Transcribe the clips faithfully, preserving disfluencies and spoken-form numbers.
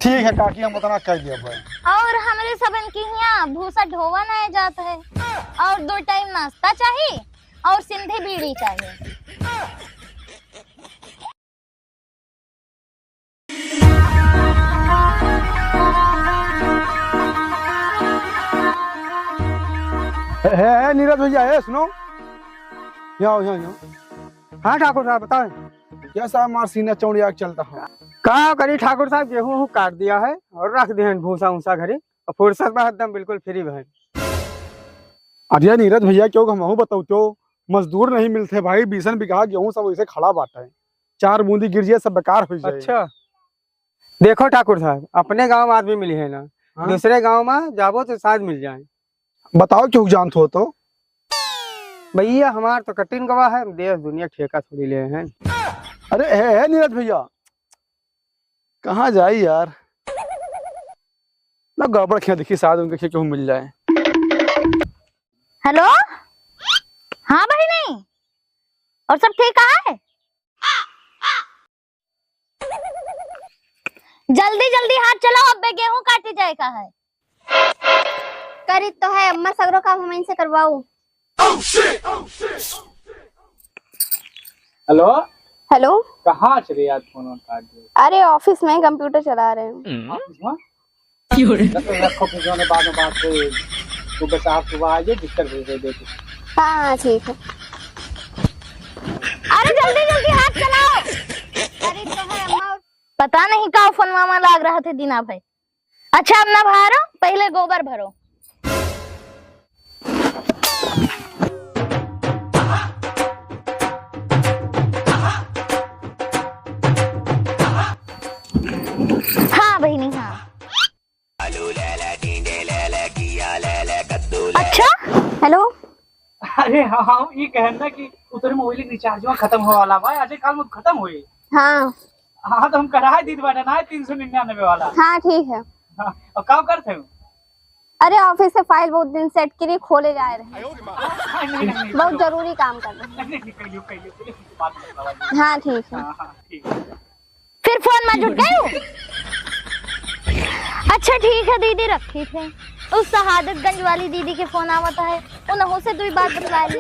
ठीक है काकी, हम उतना कह दिया भाई। और हमरे सबन की हियाँ भूसा ढोवा नाहीं जात है, और दो टाइम नाश्ता चाही, और सिंधी बीड़ी चाही। हे, हे, हे, नीरज भैया, हे, सुनो। यहाँ आओ, यहाँ, यहाँ। हाँ ठाकुर साहब, बताएं। कैसा हमारा सीना चौड़िया के चलता है? का करी ठाकुर साहब, गेहूं वहूं काट दिया है और रख दिए हैं भूसा ऊसा घरे, और फुर्सत में एकदम बिल्कुल फ्री भए। अरे नीरज भैया, क्यों हमहू बताओ, क्यों मजदूर नहीं मिलते भाई, बीसन बीघा गेहूं सब वैसे खड़ा बाटे, चार बूंदी गिर जाए, सब बेकार हो जाए। अच्छा, देखो ठाकुर साहब, अपने गांव आदमी मिली है ना, हाँ? दूसरे गांव में जाबो तो शायद मिल जाए। बताओ, क्यों जानत हो तो? भैया, हमार तो कटिन गवा है, देश दुनिया ठेका थोड़ी ले हैं। अरे, हे, हे, नीरज भैया, कहाँ जाई यार? ना गड़बड़ खेत देखी, शायद उनके खेत केहू मिल जाए। हेलो, हाँ बहिनी, और सब ठीक है? जल्दी जल्दी हाथ चलाओ, अब्बे गेहूं काटे जाए का है। करी तो है अम्मा, सगरो काम हम इनसे करवाऊ। हेलो। हेलो। कहाँ से रे यार फोन काट दिया? अरे ऑफिस में कंप्यूटर चला रहे हैं। ऑफिस में? क्यों रे? रखो, रखो, फिर जो है बाद में बात होई। तू बस आप सुबह आ जाओ, बिस्तर भेज दे दे। हाँ, हाँ, ठीक है। अरे जल्दी, जल्दी हाथ चलाओ। अरे तो है अम्मा। पता नहीं का फोनवा में लाग रहा थे दीना भाई। अच्छा, अब ना भरो, पहले गोबर भरो। हाँ बहिनी, हाँ। अच्छा, हेलो। अरे हाँ, हाँ, ये कहन ना कि उतरे मोबाइल रिचार्ज खत्म होए वाला बा, आज काल में खत्म होए। हाँ। हाँ, तो हम कराए दीत बाटे ना तीन सौ निन्यानवे वाला। हाँ, ठीक है। हाँ, और काम करते हो? अरे, ऑफिस से फाइल बहुत दिन से अटकी रही, खोले जाए रहे। नहीं, नहीं, नहीं, बहुत जरूरी काम कर रहे हैं। नहीं, नहीं, कहियो, कहियो, कहियो, बात मत करवाइए। हाँ, ठीक है। हाँ, हाँ, ठीक है। फिर फोन में जुट गए हो? अच्छा, ठीक है दीदी, रखी थे। उस शहादतगंज वाली दीदी के फोन आवत है, उन्हों से दुई बात बतला ली।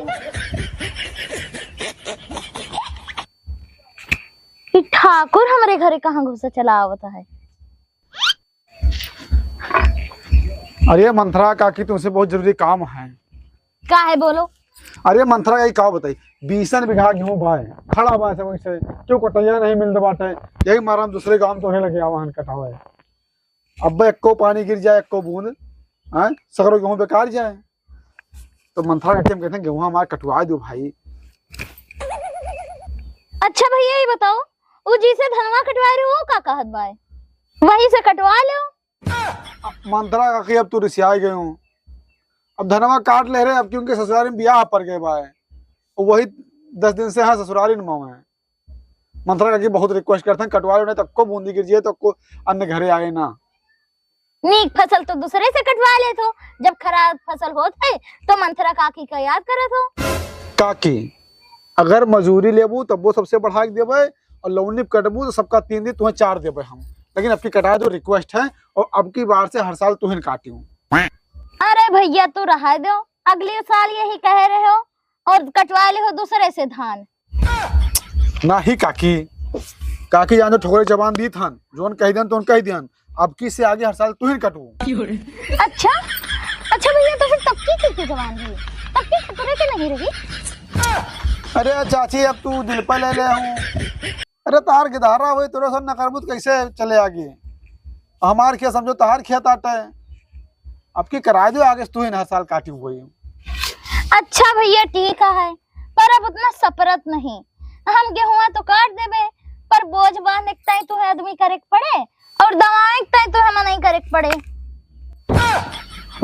ई ठाकुर हमरे घरे कहाँ घुसा चला आवत है? अरे मंथरा काकी, तुमसे बहुत जरूरी काम है। का है बोलो? अरे मंथरा काकी, का बताई, बीसन बीघा गेहूं बाय, खड़ा बाय से वैसे, क्यों कटैया नहीं मिलत बाटे, यही मारा हम दूसरे गांव तोहे लगे आवा हन कटावे। अब एक्को पानी गिर जाए, एक्को बूंद, हाँ, सगरो गेहूं बेकार जाए। तो मंथरा काकी हम कहते हैं, "गेहूं हमार कटवा दो भाई।" अच्छा भैया, ये बताओ, वो जिसे धनवा कटवाए रहे, वो का कहत बाय? वही से कटवा लो। मंथरा काकी, अब तू रिसिया गए हो, अब धनवा काट ले रहे, अब क्योंकि ससुराल में बियाह पर गए बाय, वही दस दिन से हाँ ससुराल में है। मंथरा काकी बहुत रिक्वेस्ट करते हैं, कटवा लो, नहीं तो को बूंदी गिर जाए, तो को अन्न घरे आए ना। नीक फसल तो दूसरे से कटवा लेत हो, जब खराब फसल होत है तो मंथरा काकी का याद करत हो। काकी, अगर मजूरी लेबू तब वो सबसे बढ़ा के देबे, और लौनी कटबू तो सबका तीन दिन, तुम्हें चार देबे हम, लेकिन अब की कटा दो, रिक्वेस्ट है, और अब की बार से हर साल तुहिन काटियो। अरे भैया तू रहा दो, अगले साल यही कहे रहे हो और कटवा ले हो दूसरे से धान। नाही काकी, काकी जान दो, ठोकरे जबान दी थन, जोन कह दियन तोन कह दियन, अब की से आगे हर साल तू ही कटू। अच्छा, अच्छा भैया, तो फिर तब की की जबान दी? तब की खतरे के नहीं रही? अरे चाची, अब तू दिल पर ले ले हूँ। अरे तार गिधारा हुई, तोरे सब न करबू तो कैसे चले आगे? हमार खेत समझो तार खेत आटे, अब की कराए दो आगे से तू ही हर साल काटी हुई। अच्छा भैया, ठीक है, पर अब उतना सपरत नहीं। हम गेहुआ तो काट देबे, पर बोझ बांधे के ताई तुहे आदमी करे के पड़े और दवाए के ताई तुहे मनई करे के पड़े।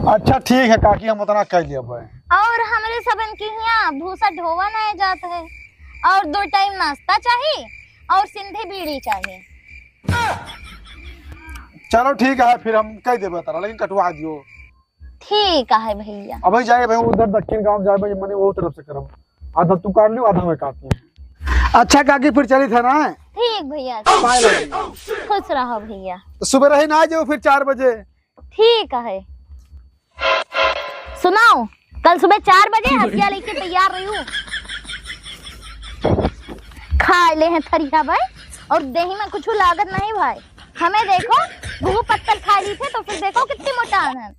अच्छा ठीक है काकी, हम उतना कह लिया भाई। और हमरे सबन की हियाँ भूसा ढोवा नहीं जात है, और दो टाइम नाश्ता चाहिए और सिंधी बीड़ी चाहिए। चलो ठीक है, फिर हम कह देबे तारा, लेकिन कटवा दियो। ठीक है भैया। अबे जाए भाई, उधर दक्षिण गांव जाए भाई, मने वो तरफ से करब। आधा तू काट लियो, आधा मैं काट लूँ। अच्छा काकी, फिर चली थे ना। ठीक भैया, पाए लागी। खुश रहो भैया। तो सुबह रही ना जाओ फिर चार बजे। ठीक है। सुनाओ, कल सुबह चार बजे हसिया लेके तैयार रहियो। खाए ले हैं थरिया भाई, और देही में कुछ लागत नहीं भाई। हमें देखो, वो पत्तल खा ली थे तो फिर देखो कितनी मोटा है।